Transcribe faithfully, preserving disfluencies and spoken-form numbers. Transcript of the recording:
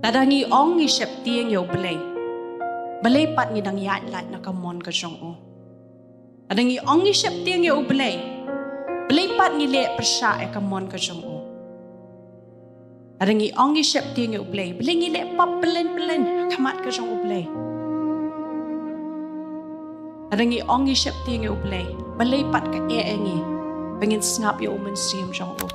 Lada ngi ong ngi sheptieng ïa U Blei, balei pat ngi dang ïaid lait na ka mon ka jong u? Lada ngi ong ngi sheptieng ïa U Blei, balei pat ngi leh pyrshah ïa ka mon ka jong u? Lada ngi ong ngi sheptieng ïa U Blei, balei ngi leh pap pyllein pyllein ha khmat ka jong U Blei? Lada ngi ong ngi sheptieng ïa U Blei, balei pat ka eh ïa ngi ba ngin sngap ïa U Mynsiem jong u?